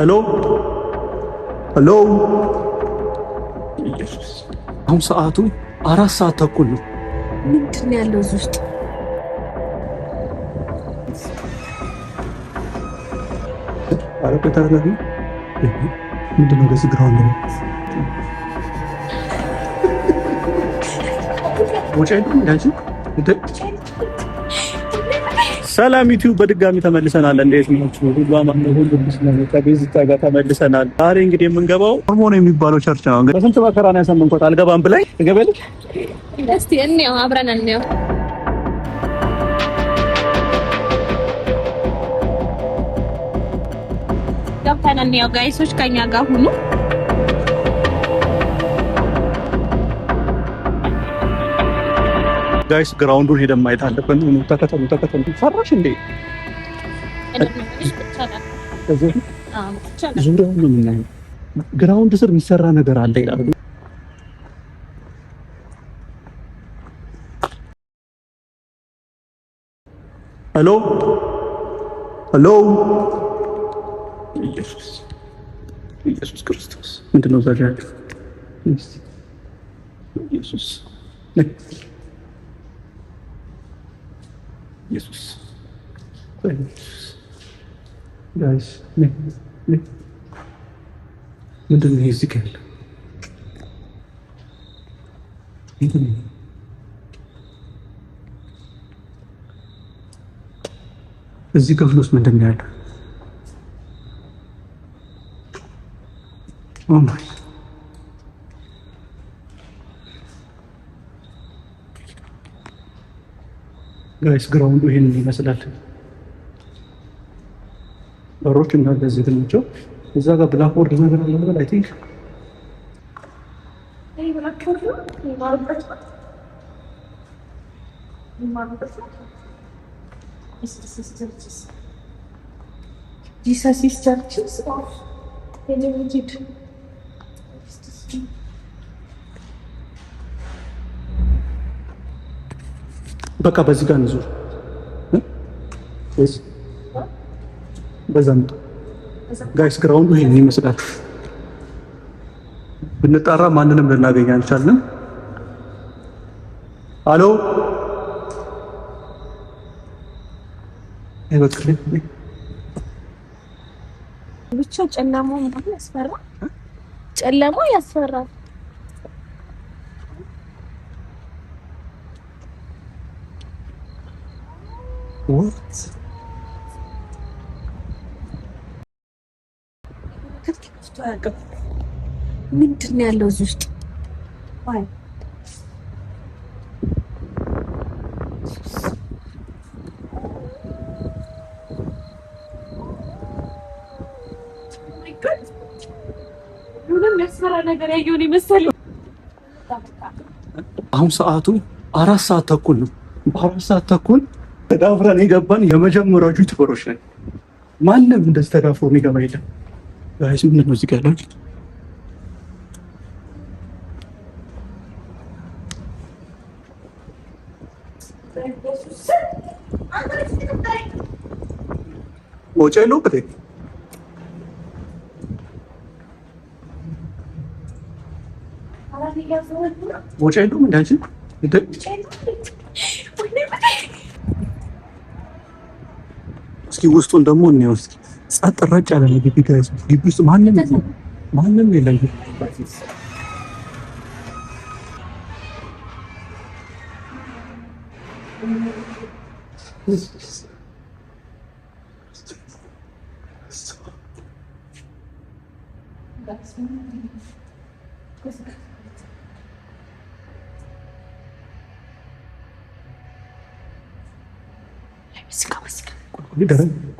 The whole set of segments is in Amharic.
Hello hello። ኢየሱስ፣ አሁን ሰዓቱ 4:30 ነው። ምንድን ነው ያለው እዚህ ውስጥ? ኧረ ቆይ ተረጋጊ። ምንድን ነው ወደዚህ ground ነው? ወጪ አይደለም እንደ አንቺ? ሰላም ዩቲዩብ፣ በድጋሚ ተመልሰናል። እንዴት ናችሁ? ሁሉ አማን ነው? ሁሉ peace ነው። ከቤዚታ ጋር ተመልሰናል። ዛሬ እንግዲህ የምንገባው ሞርሞን የሚባለው church ነው። እንግዲህ በስንት መከራ ነው ያሳመንኳት። አልገባም ብላኝ ትገቢያለሽ? እስቲ እንየው፣ አብረን እንየው። ገብተን እንየው። Guys ኦች ከኛ ጋር ሁኑ። Guys፣ ground ኡን ሄደን ማየት አለብን። ተከተሉ ተከተሉ። ፈራሽ እንዴ? ከዚህ ዙሪያውን ነው የምናየው። Ground ስር የሚሰራ ነገር አለ ይላሉ። Hello hello። ኢየሱስ፣ ኢየሱስ ክርስቶስ፣ ምንድን ነው እዛ ጋር ያለው? ኢየሱስ፣ ኢየሱስ፣ guys፣ ምንድን ነው እዚህ ጋር ያለው? ምንድን ነው? እዚህ ክፍል ውስጥ ምንድን ነው ያለው? Oh my guys፣ ground ኡ ይሄንን ይመስላል። በሮች እንዳለ ዝግ ናቸው። እዛ ጋር blackboard ነገር አለ ልበል፣ I think። Blackboard ነው የሚማሩበት የሚማሩበት። Jesus is churches of elevated። በቃ በዚህ ጋር እንዙር ወይስ በዛ እንውጣ? Guys፣ ground ኡ ይሄን ይመስላል። ብንጣራ ማንንም ልናገኝ አልቻልንም። አሎ፣ ይሄ በቃ። ብቻ ጨለማው ምናምን ያስፈራል። ጨለማው ያስፈራል። What? ከፍቶ አያውቅም። ምንድን ነው ያለው እዚህ ውስጥ? ዋይ፣ ምንም የሚያስፈራ ነገር ያየውን የመሰለኝ። አሁን ሰዓቱ 4:30 ነው። በ4:30 ተዳፍረን የገባን የመጀመሪያዎቹ YouTuber ኦች ነን። ማንም እንደዚህ ተዳፍሮ የሚገባ የለም። Guys፣ ምንድን ነው እዚህ ጋር ያለው? መውጫ የለውም እንዴ? መውጫ የለውም እንዴ? አንቺ እንዴ? እስኪ ውስጡን ደግሞ እንየው እስኪ። ጸጥ ረጭ ያለ ነው ግቢ guys። ግቢ ውስጥ ማንም የለም፣ ማንም የለም።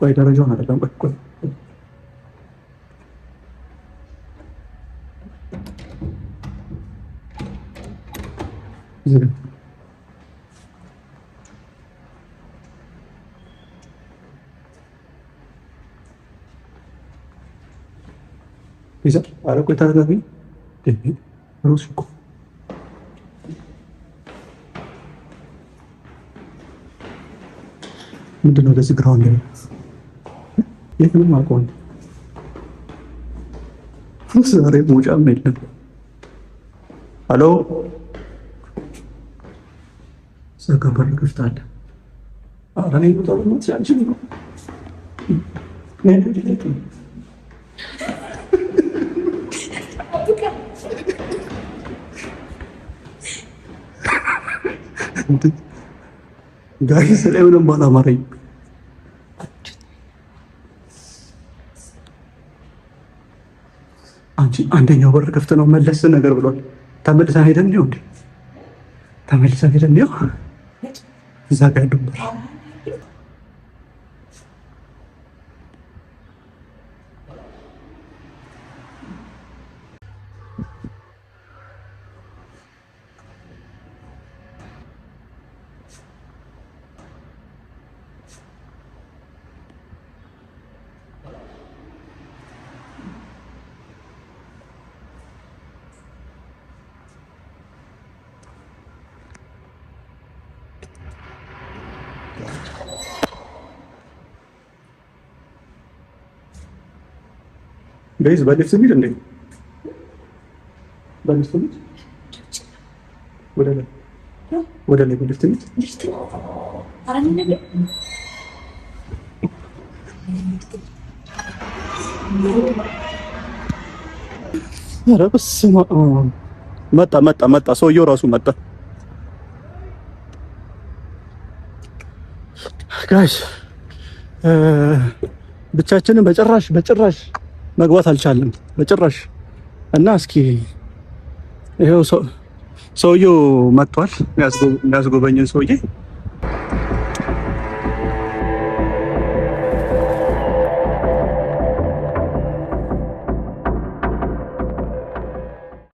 ቆይ፣ ደረጃውን አይደለም። ቆይ ቆይ፣ ዝግ። ቤዛ፣ ኧረ ቆይ ተረጋጊ። ሮስ እኮ ምንድን ነው ወደዚህ ground ነው? የት ነው የማውቀው? ዛሬ መውጫም የለም። Hello፣ እዛ ጋ በር ክፍት አለ። ኧረ እኔ ልውጣ በእናትሽ፣ አንቺ ነው። ነይ ነይ ነይ። እንዴ guys፣ እኔ ምንም አላማረኝም። አንቺ አንደኛው በር ክፍት ነው መለስ ነገር ብሏል። ተመልሰን ሄደን ነው እንዴ? ተመልሰን ሄደን ነው እዛ ጋር ያለው በር። Guys፣ በሊፍት እንሂድ እንዴ? በሊፍት እንሂድ፣ ወደ ላይ ወደ ላይ በሊፍት እንሂድ። ኧረ ኧረ በስመ አብ! መጣ መጣ መጣ፣ ሰውየው ራሱ መጣ። Guys፣ ብቻችንን በጭራሽ በጭራሽ መግባት አልቻልንም፣ በጭራሽ። እና እስኪ ይኸው ሰውየው መጥቷል፣ የሚያስጎበኝን ሰውዬ።